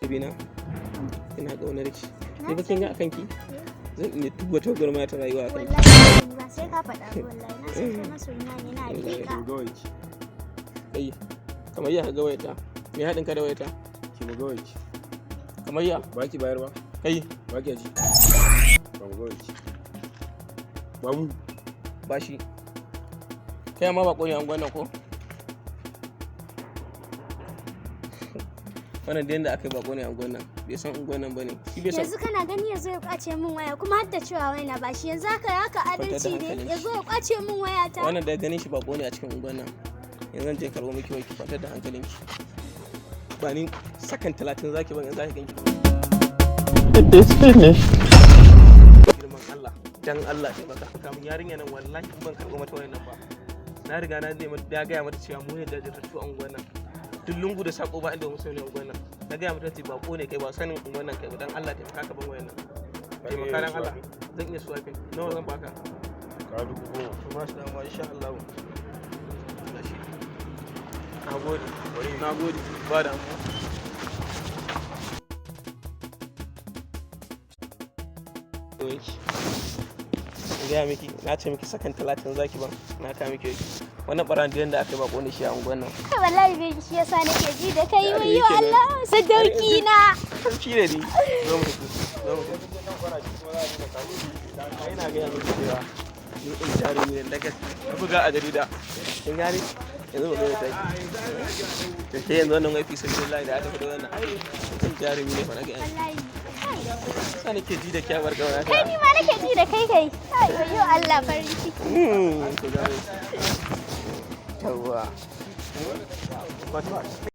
Bina, ina ƙaunar ki. Ni fa kin ga akan ki zan iya duk wata gwagwarmaya ta rayuwa akan ki. Wallahi ba sai ka faɗa ba, wallahi na san kai masoyina ne na hakika. Ki buga wayarki. Kai, kamar ya ka ga wayata? Me haɗin ka da wayata? Ki buga wayarki. Kamar ya? Ba ki bayar ba? Kai. Ba ki ji? Ba buga wayarki. Ba mu. Bashi. Kai ma bako ne a unguwan nan ko? Wannan da yanda aka yi, bako ne a unguwan nan, bai san unguwan nan bane shi, bai san. Yanzu kana gani yazo ya kwace min waya, kuma har da cewa wai na bashi. Yanzu haka haka adalci ne? Hankalinki. Yazo ya kwace min waya ta. Wannan da ganin shi bako ne a cikin unguwan nan. Yanzu zan je karɓo miki wayarki. Kwantar da hankalinki, ba ni sakan 30 zaki ban, yanzu zaki ganki. It is finished. Girman Allah, dan Allah taimaka kamun yarinya nan. Wallahi in ban karɓo mata wayan nan ba, na riga na nemi ya gaya mata cewa mu ne jajirtattu a unguwan nan, duk lungu da sako ba inda mu sani unguwan nan. Na gaya mata ce bako ne kai, ba sanin unguwan nan kai ba. Dan Allah taimaka ka ban wayan nan, taimaka dan Allah. Zan iya swapping. Nawa zan baka? Ka 10,000. To ba shi damuwa, insha Allah. Gashi, na gode, na gode, ba damuwa. Wai, in gaya miki, na ce miki sakan 30 zaki ban, na ka miki wai. Wannan ɓaran da yanda aka yi, bako ne shi a unguwan nan. Wallahi bai shi yasa nake ji da kai. Ya Wayyo kenan. Allah, sadauki na. Sarki ne ni. Zo mu tafi, zo mu tafi. Ai na gaya miki cewa ni in jarumi ne da gaske. Na buga a jarida, kin gane? Yanzu mu zo mu tafi da ke yanzu. Wannan wai fi sabilillahi da aka fito wannan, ai in jarumi ne fa na gaya miki. Wallahi Sa nake ji da kyawar gauna. Kai, ni ma nake ji da kai. Kai kai, wayyo Allah, farin ciki. To ga yawwa.